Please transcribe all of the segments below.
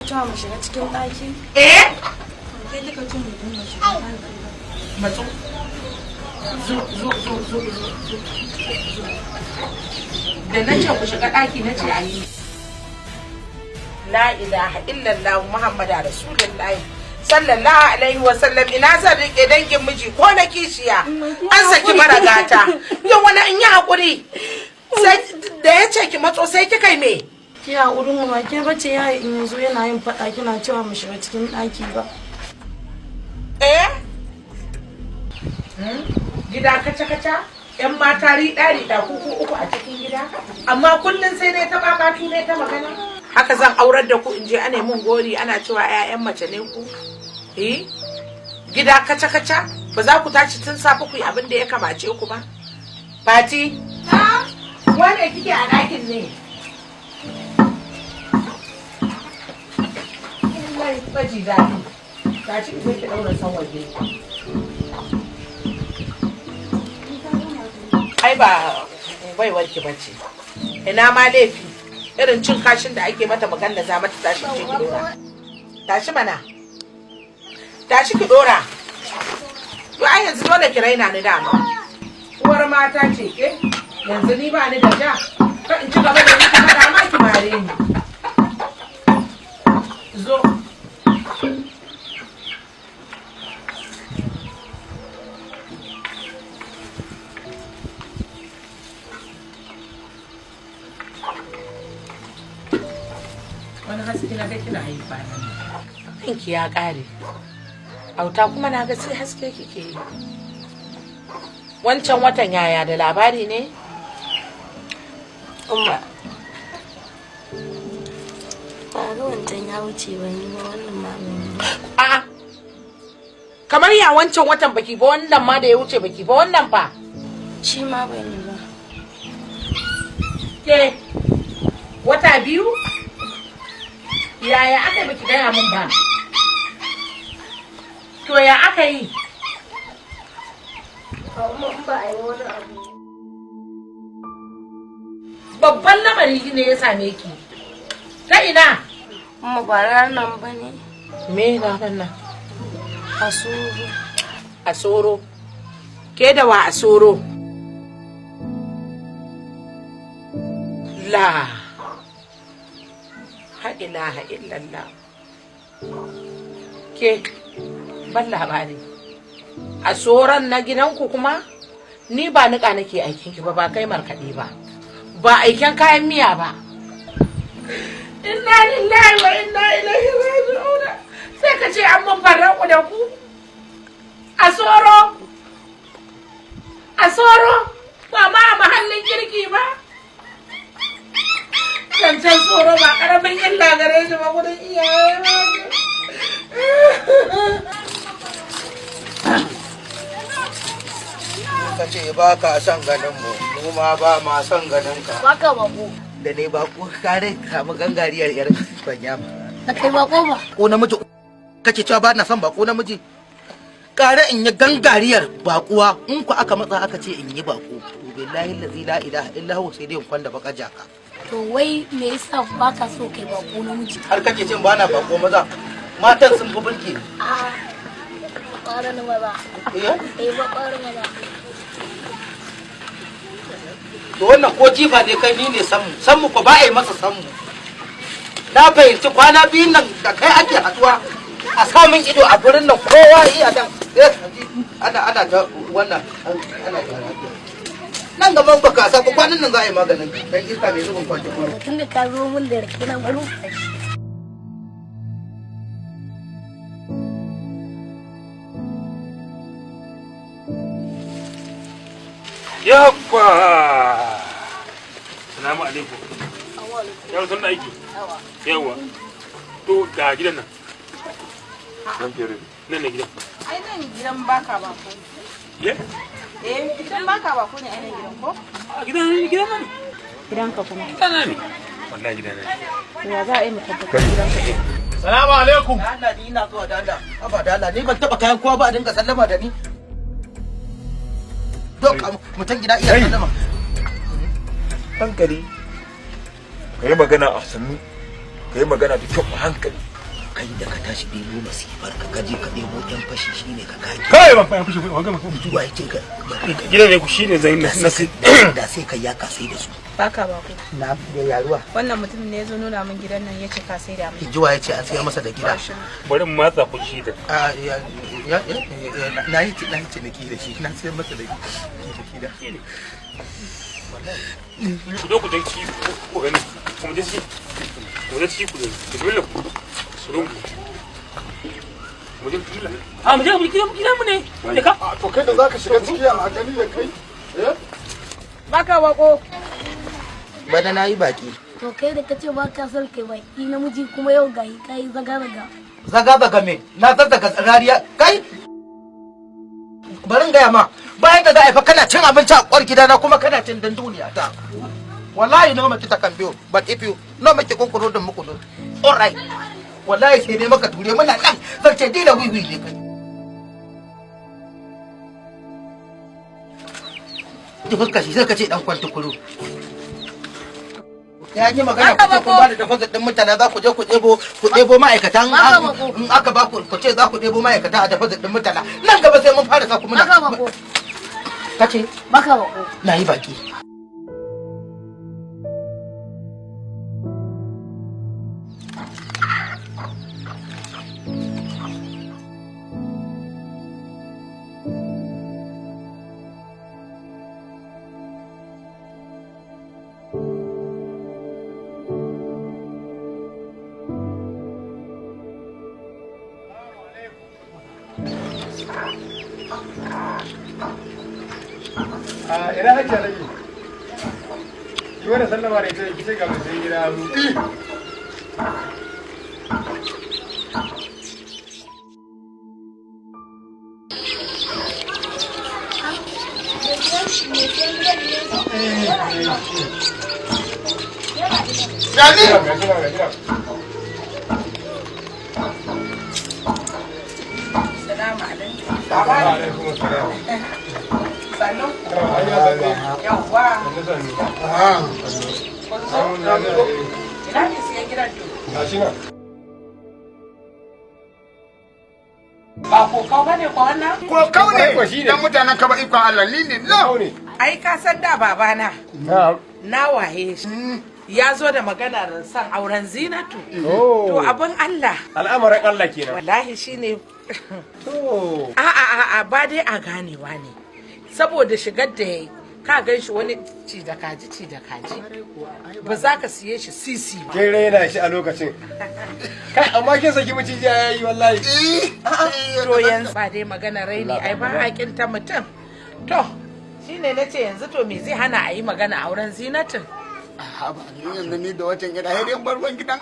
Cewa mu shiga cikin ɗaki? Eh? Kai kika ce mu dinga shiga ɗaki. Matso. Zo, zo, zo, zo, zo, zo. Da na ce ku shiga ɗaki na ce a yi. La ilaha illallah Muhammadu Rasulullahi. Sallallahu alaihi wa sallam, ina zan rike dangin miji ko na kishiya? An saki mara gata. Yau wani in yi hakuri. Sai da ya ce ki matso sai kika yi me? Ki haƙuri mu ba ke bace ya in yazo yana yin faɗa kina cewa mu shiga cikin ɗaki ba. Eh? Gida kaca-kaca, 'yan mata riɗa-riɗa kuku uku a cikin gida, amma kullum sai ne ta babatu ne ta magana. Haka zan aurar da ku in je ana mun gori ana cewa 'ya'yan mace ne ku? Eh? Gida kaca-kaca, ba za ku tashi tun safe ku yi abin da ya kamace ku ba. Fati? Wane kike a ɗakin ne? Wallahi baji daɗi. Tashi ki je ki ɗaura san waje. Ai ba baiwar ki bace. Ina ma laifi. Irin cin kashin da ake mata magana za mata tashi ki je ki ɗora. Tashi mana. Tashi ki ɗora. To ai yanzu dole ki raina ni dama. Uwar mata ce ke. Yanzu ni ba ni da ja. Ka in ci gaba da ni ki faɗa ma ki mare ni. Zo. Wani haske na ga kina yi kwanan nan. Kanki ya ƙare. Auta kuma na ga sai haske kike yi. Wancan watan yaya da labari ne? Umma. Ba ga wancan ya wuce ban yi ba, wannan ma ban yi ba. A'a. Kamar ya wancan watan baki ba, wannan ma da ya wuce baki ba, wannan fa. Shi ma ban yi ba. Ke wata biyu? Yaya aka yi baki gaya min ba? To ya aka yi? Umma, in ba a yi wani abu. Babban lamari ne ya same ki. Ta ina? Umma, ba ranar ba ne. Me ranar nan? A soro. A soro. Ke da wa a soro? La. Ha ilaha illallah. Ke ban labari. A soron na gidanku kuma? Ni ba niƙa nake aikin ki ba, ba kai markaɗe ba. Ba aiken kayan miya ba. Inna lillahi wa inna ilaihi raji'un. Sai ka ce an mun farraku da ku. A soro. A soro. Ba ma a mahallin kirki ba. Zancen tsoro ba ƙaramin illa gare shi ba gudun iyaye ba. Ka ce ba ka son ganin mu, mu ma ba ma son ganin ka. Baka bako. Da ne ba ko kare samu gangariyar yar kwanya ba. Da kai bako ba. Ko namiji kake cewa ba na son bako namiji? Kare in yi gangariyar bakuwa, in ku aka matsa aka ce in yi bako. To billahi allazi la ilaha illa huwa sai dai in kwanda baka jaka. To wai me yasa baka so kai bako namiji? Har kake cin ba na bako maza. Matan sun fi burge ni. A'a. Ƙwara na maza. Eh? Eh, ba ƙwara maza. To wannan ko jifa ne kai ni ne sammu. Sammu ko ba a yi masa sammu. Na fahimci kwana biyun nan da kai ake haduwa a samun ido a gurin nan, kowa iya dan ana ta wannan ana ta nan gaban baka sa ko kwanan nan za a yi maganin dan iska mai zubin kwanci ko. Tun da ka zo mun da rake na bari. Yabba! Salamu alaikum. Yaro, sun aiki. Yawa. To ga gidan nan. Nan ne gidan. Ai nan gidan baka bako. Ye? Eh, gidan baka bako ne ai nan gidan ko? A gidan, gidan nan. Gidanka kuma. Gidan nan ne. Wallahi gidan nan. Ya za a yi mu tabbatar gidanka ne? Salamu alaikum. Allah, ni ina zuwa da Allah. Haba da Allah, ni ban taba kayan kowa ba a dinga sallama da ni. Dok mutum gida iya sallama. Hankali. Ka yi magana a sannu. Ka yi magana da kyau a hankali. Kai da ka tashi ɗebo masifar ka kaje ka ɗebo yan fashi shine ka kage. Kai ba fa fushi ba gama. Zuwa yake ka Gidan ne ku shine zai na da sai ka yaka sai da su. Baka bako. Na da yaruwa. Wannan mutum ne ya zo nuna min gidan nan ya ce ka sai da min. Zuwa yace an sayar masa da gida. Bari mu matsa ku shi da. A ya ya na yi na yi ciniki da shi na sayar masa da gida. Ku zo ku je ciki ku gani. Ku je ciki. Ku je ciki ku gani. Bismillah. Su rungu. Mu je bismillah. A mu je mu gidan gidan mu ne. Ne ka? To kai da zaka shiga ciki a gani da kai. Eh? Baka bako. Bana na yi baki. To kai da kace ba ka son kai baki namiji kuma yau gahi kai zaga zaga. Zaga zaga me? Na zazzaga rariya kai. Bari in gaya ma bayan da za a yi fa kana cin abinci a kwar gidana kuma kana cin danduniya ta. Wallahi no maki ta kan biyo but if you no maki kunkuru din muku all right. Wallahi sai dai maka ture muna nan zan ce dila wiwi ne kai. Ki fuska shi sai ka ce dan kwanta kuru. Ya yi magana ku ce kun ba da deposit din mutane za ku je ku ɗebo ma'aikatan in aka ba ku ku ce za ku ɗebo ma'aikata a deposit din mutane nan gaba sai mun fara sa ku muna. Baka bako. Kace Baka bako. Na yi baki. Ina hajja nake? Ki wani sallama da ita ki ce ga mai sayan gida ya zo. Gani! Ga shi nan, ga shi nan. Salamu alaikum. Wa alaikum assalam. Sannu. Hajiya sannu. Yawwa. Sannu sannu. Kun zo? Ina ne siyan gidan to? Ga shi nan. Ba kokau ba ne ko wannan? Kokau Ai, ko ne shi ne. dan mutanen ka ba ikon Allah ni ne Kau no. ne. Ai ka san da babana Na'am. na waye shi. Ya zo da maganar son auren Zinatu. Oh. To abin Allah. Al'amarin Allah kenan. Wallahi shine To. a'a a'a ba dai a ganewa ne. Saboda shigar da yayi ka gan shi wani ci da kaji ci da kaji. Ba za ka siye shi sisi ba. Kin raina shi a lokacin. Kai amma kin saki maciji ya yi wallahi. To yanzu ba dai magana raini ai ba a kinta mutum. To shine nace yanzu to me zai hana a yi magana auren Zinatin? Haba ni yanzu ni da wancan gida sai dai bar ruwan gidan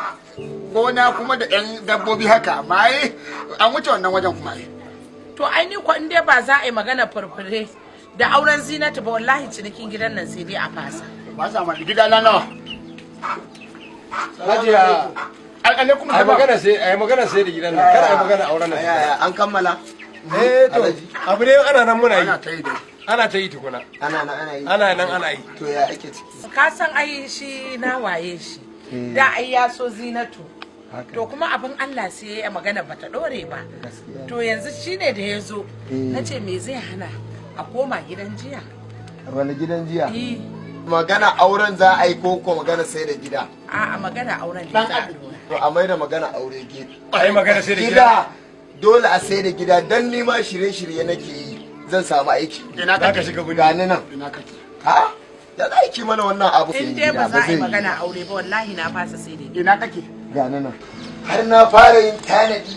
gona kuma da yan dabbobi haka amma ai an wuce wannan wajen kuma ai. To ai ni ko in dai ba za a yi magana furfure da auren Zinatu ba wallahi cinikin gidan nan sai dai a fasa. Ba sa ma gida na nawa. Hajiya. Alaikum Ai magana sai ai magana sai da gidan nan. Kar ai magana auren nan. An kammala. Eh to abu ne ana nan muna yi. Ana ta yi dai. Ana ta yi tukuna. Ana nan ana yi. Ana nan ana yi. To ya ake ciki? Ka san ai shi na waye shi. Da ai ya so Zinatu. To kuma abin Allah sai ya yi magana bata dore ba. To yanzu shine da ya zo. Na ce me zai hana a koma gidan jiya? Wani gidan jiya? Eh, Magana auren za a yi ko ko magana sai da gida. A'a magana auren da za a dora. To a mai da magana aure gefe. Ai magana sai da gida. Gida dole a sai da gida dan ni ma shirye-shirye nake yi zan samu aiki. Ina Za ka kake? shiga guni. Gani nan. Ina kake? Ha? Ya za ki mana wannan abu In dai ba za a yi magana aure ba wallahi na fasa sai da gida. Ina kake? Gani nan. Har na fara yin tanadi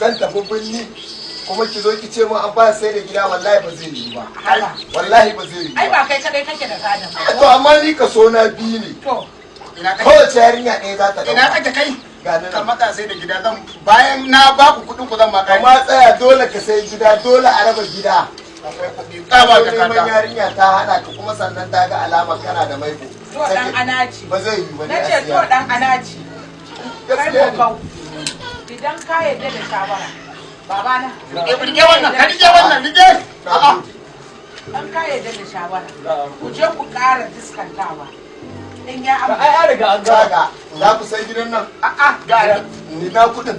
zan tafi birni kuma ki zo ki ce mun an fara sai da gida wallahi ba zai yiwu ba. Wallahi ba zai yiwu Ai ba. ba kai kadai kake da gadon ba. To amma ni kaso na biyu ne. To Ina kake? Kowace yarinya ɗaya za ta Ina ɗauka. kake kai? Gani Ka nan. matsa sai da gida zan bayan na ba ku kuɗin ku zan ma kai. Amma tsaya dole ka sai gida dole a raba gida. Akwai kuɗi tsaba Ka da neman kata. yarinya ta hana ka kuma sannan ta ga alama kana da maiko. to dan anaci. Ba zai yiwu ba Na ce to dan anaci. Kai Gaskiya ne. kokau. Idan ka yarda da shawara babana. Rike wannan, ka rike wannan, rike. A'a. An ka yarda da shawara. Ku je ku ƙara diskantawa. In ya Ai an riga an gama. Kaga za ku sai gidan nan? A'a Ga Ni na kuɗin.